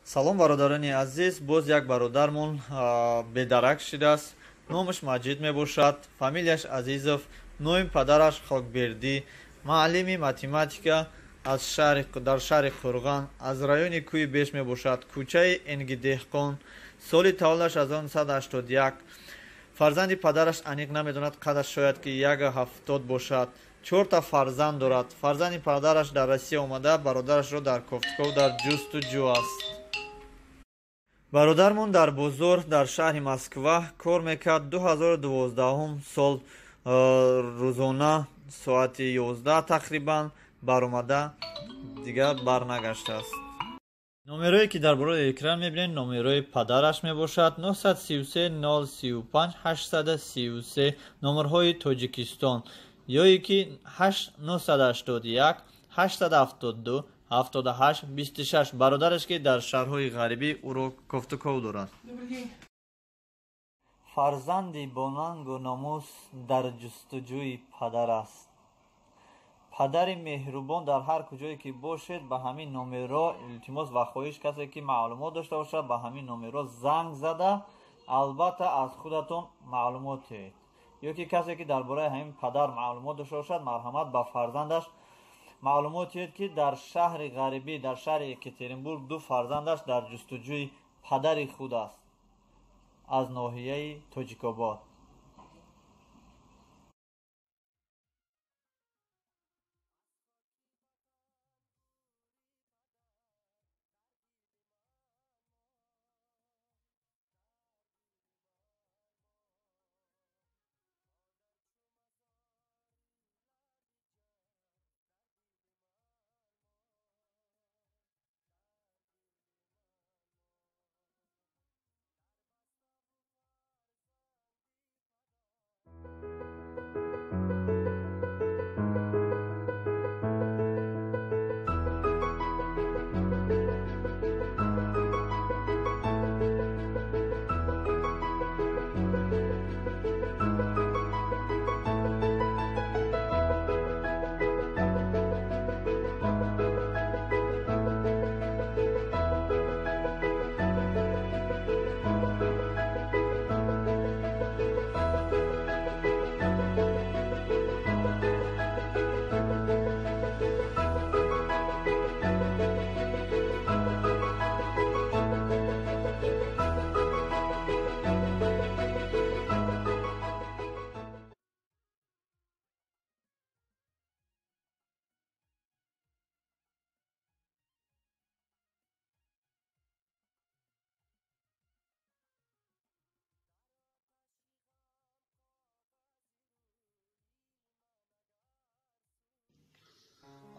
Салом, бародарони азиз. Боз як бародармон бедарак шудааст. Номаш Маҷид мебошад, фамилияш Азизов, номи падараш Хокбердӣ, муаллими математика аз шаҳри дар шаҳри Қурғон, аз райони Кӯи Беш мебошад, кӯчаи Энгидеҳқон. Соли таваллудаш 1981. Фарзанди падараш аниқ намедонад, қадаш шояд ки 1,70 бошад. Чорта фарзанд дорад. Фарзанди падараш дар Россия омада, бародарашро дар кофтуков дар ҷустуҷӯ аст. Бародармон дар бозор дар шаҳри Москва кор мекард. 2012 сол рӯзона соати 11 тақрибан баромада, дигар барнагаштааст. Номерое ки дар болои экран мебинед, номерои падараш мебошад: 933 035 833, номерҳои Тоҷикистон, ё ки 981 872 78 26, бародараш ки дар шаҳрҳои ғарибӣ ӯро кофтуков дорад. Фарзанди бонангу номус дар ҷустуҷӯи падар аст. Падари меҳрубон, дар ҳар куҷое ки бошед, ба ҳамин номерро, илтимос ва хоҳиш, касе ки маълумот дошта бошад, ба ҳамин номерро занг зада, албатта аз худатон маълумот диҳед, ё ки касе ки дар бораи ҳамин падар маълумот дошта бошад, марҳамат, ба фарзандаш маълумот диҳед, ки дар шаҳри ғарибӣ, дар шаҳри Екатеринбург ду фарзандаш дар ҷустуҷӯи падари худ аст аз ноҳияи Тоҷикобод.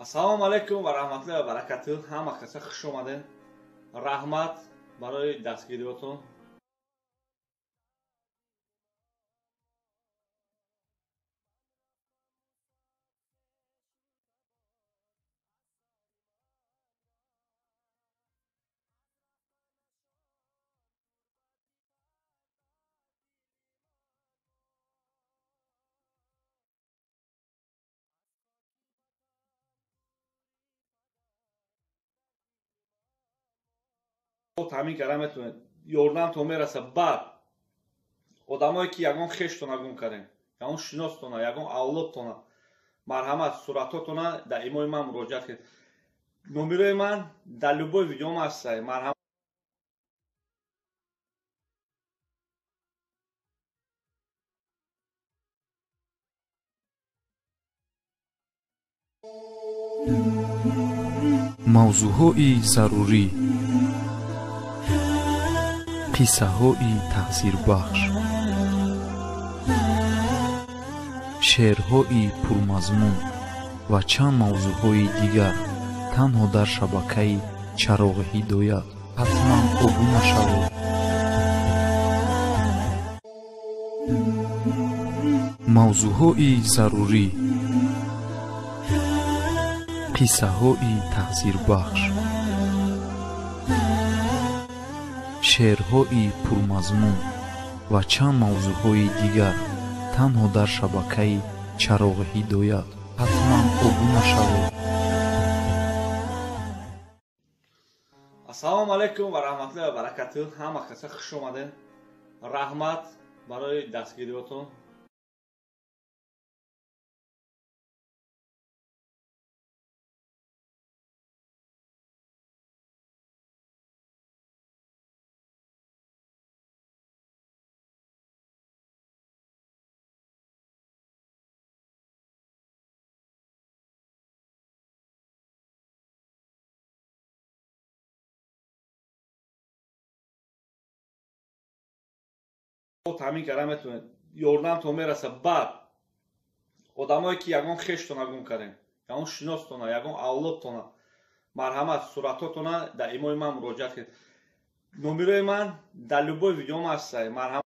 Ассалому алайкум ва раҳматуллоҳи ва баракатуҳ. Ҳама каса хуш омадед. Раҳмат барои дастгириётон. Таъмин карда метавонед, ёрдамтон мераса. Баъд одамое ки ягон хештона гум кардем, ягон шиностона, ягон авлодтона, марҳамат, суратҳотона дар имои ман муроҷиат кунед. Номерои ман дар любой видеом ҳаста. Марҳамат. Мавзӯъҳои зарурӣ, қиссаҳои таъсирбахш, шеърҳои пурмазмун ва чанд мавзӯъҳои дигар танҳо дар шабакаи Чароғи Ҳидоят. Ҳатман обуна шавед. Мавзӯъҳои зарурӣ, қиссаҳои таъсирбахш, шеърҳои пурмазмун ва чанд мавзӯъҳои дигар танҳо дар шабакаи Чароғи Ҳидоят. Ҳатман обуна шавед. Ассалому алайкум ва раҳматуллоҳи ва баракатуҳ. Ҳама каса хуш омадед. Раҳмат барои дастгириётон. Таъмин карда метавонед, ёрдамтон мераса. Баъд одамое ки ягон хештона гум кардем, ягон шиностона, ягон авлодтона, марҳамат, суратҳотона дар имои ман муроҷиат кунед. Номерои ман дар любой видеом ҳаста. Марҳамат.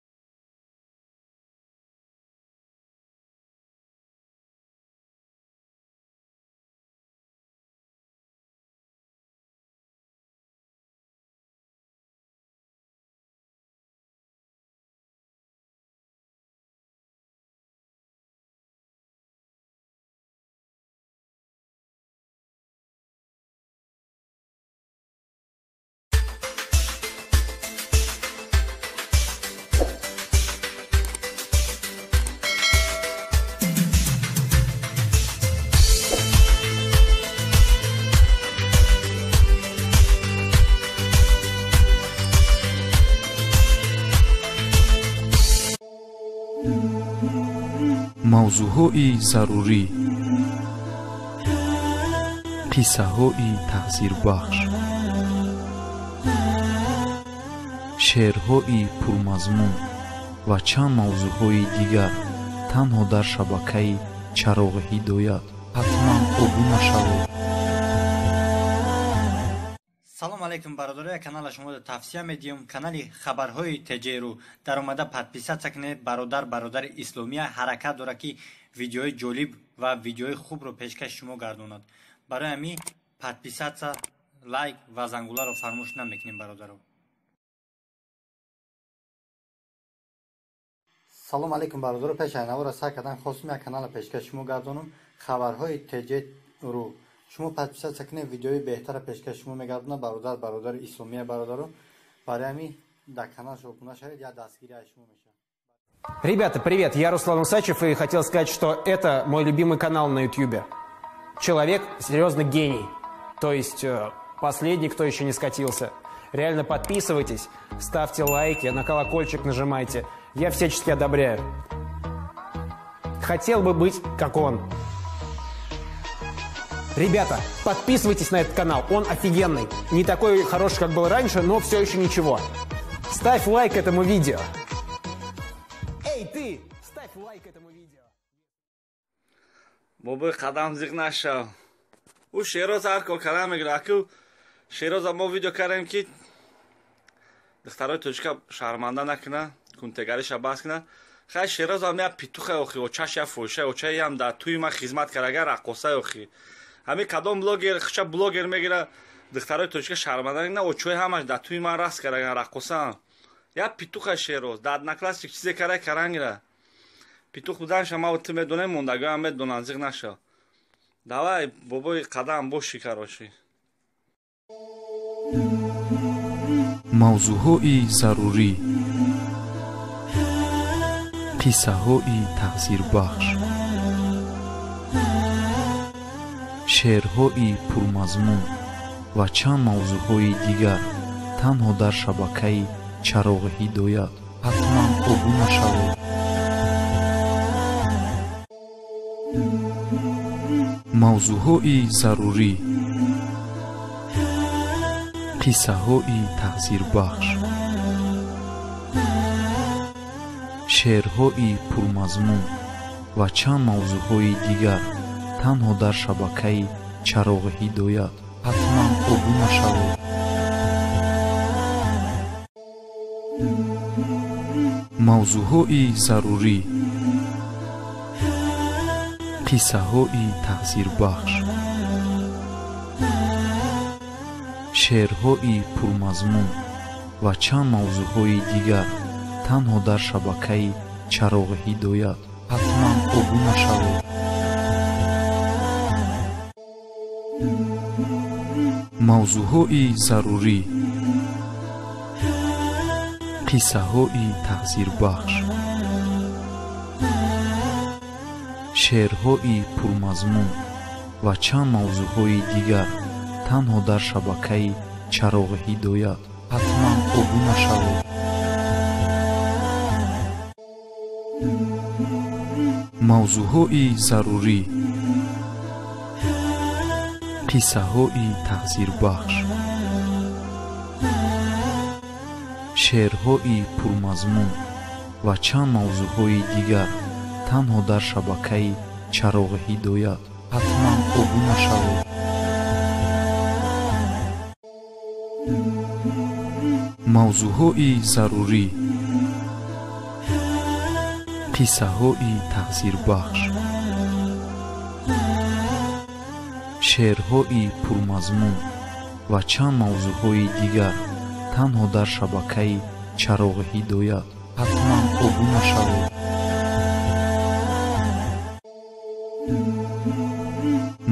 Мавзӯъҳои зарурӣ, қиссаҳои таъсирбахш, шеърҳои пурмазмун ва чанд мавзӯъҳои дигар танҳо дар шабакаи Чароғи Ҳидоят. Ҳатман обуна шавед. Салом алейкум, бародаро. Канала шумо тавсия медиҳам, канали хабарҳои ТЖРУ. Даромада подписаться кунед. Бародар, бародари исломия ҳаракат дорад, ки видеои ҷолиб ва видеои хубро пешкаши шумо гардонад. Барои ҳамин подписаться, лайк ва зангуларо фаромӯш намекунем, бародаро. Салом алейкум, бародаро. Пеш аз навора сар кардан хостум як канала пешкаши шумо гардонам, хабарҳои ТЖРУ. Шумо подписаться кунед, видеои беҳтара пешкаши шумо мегардонад. Бародар, бародари исломия, бародаро. Барои ҳамин дар канал обуна шавед, як дастгирӣ аз шумо мешавад. Ребята, привет, я Руслан Усачев, и хотел сказать, что это мой любимый канал на Ютьюбе. Человек серьезно гений, то есть последний, кто еще не скатился. Реально подписывайтесь, ставьте лайки, на колокольчик нажимайте. Я всячески одобряю. Хотел бы быть как он. Ребята, подписывайтесь на этот канал, он офигенный. Не такой хороший, как был раньше, но все еще ничего. Ставь лайк этому видео. Эй, ты! Ставь лайк этому видео. Бобои қадам, зиқ нашав. Ӯ Шероз ҳар кор карда мегирад. Аку Шероза мо видео кардем, ки духтарои тоҷика шарманда накуна, кунтегариша бас куна. Хай, Шерозам як питуха охи, очаш як фоҳиша, очаям дар тӯи ман хизмат карда, раққоса охи. Ҳамин кадом блогер хича блогер мегира, духтарои тоҷика шарманда накуна, очои ҳамаш дар тӯи ман раст карда, раққоса. Як питуха Шероз, дар Одноклассник чизе карда карангира. Питух буданша ма ту медонем, мондагоям медонанд, зиқ нашав. Давай, бобои қадам боши, короче. Мавзӯъҳои зарурӣ, қиссаҳои таъсирбахш, шеърҳои пурмазмун ва чанд мавзӯъҳои дигар танҳо дар шабакаи Чароғи Ҳидоят. Ҳатман обуна шавед. Мавзӯъҳои зарурӣ, қиссаҳои таъсирбахш, шеърҳои пурмазмун ва чанд мавзӯъҳои дигар танҳо дар шабакаи Чароғи Ҳидоят. Ҳатман обуна шавед. Мавзӯъҳои зарурӣ, қиссаҳои таъсирбахш, шеърҳои пурмазмун ва чанд мавзӯъҳои дигар танҳо дар шабакаи Чароғи Ҳидоят. Ҳатман обуна шавед. Мавзӯъҳои зарурӣ. Қиссаҳои таъсирбахш, шеърҳои пурмазмун ва чанд мавзӯъҳои дигар танҳо дар шабакаи Чароғи Ҳидоят. Ҳатман обуна шавед. Мавзӯъҳои зарурӣ, қиссаҳои таъсирбахш, шеърҳои пурмазмун ва чанд мавзӯъҳои дигар танҳо дар шабакаи Чароғи Ҳидоят. Ҳатман обуна шавед. Мавзӯъҳои зарурӣ, қиссаҳои таъсирбахш, шеърҳои пурмазмун ва чанд мавзӯъҳои дигар танҳо дар шабакаи Чароғи Ҳидоят. Ҳатман обуна шавед.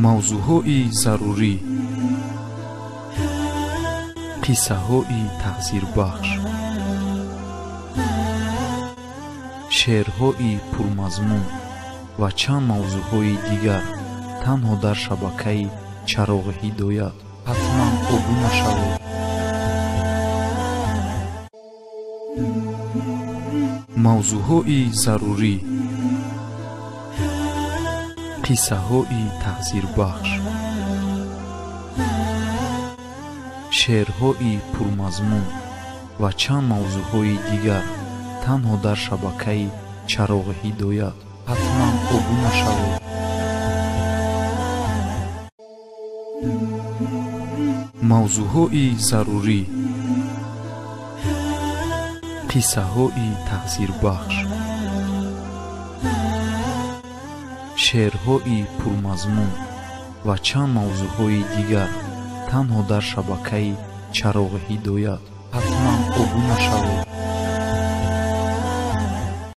Мавзӯъҳои зарурӣ, қиссаҳои таъсирбахш, шеърҳои пурмазмун ва чанд мавзӯъҳои дигар танҳо дар шабакаи Чароғи Ҳидоят. Ҳатман обуна шавед. Мавзӯъҳои зарурӣ, қиссаҳои таъсирбахш, шеърҳои пурмазмун ва чанд мавзӯъҳои дигар танҳо дар шабакаи Чароғи Ҳидоят. Ҳатман обуна шавед. Мавзӯъҳои зарурӣ, қиссаҳои таъсирбахш, шеърҳои пурмазмун ва чанд мавзӯъҳои дигар танҳо дар шабакаи Чароғи Ҳидоят. Ҳатман обуна шавед.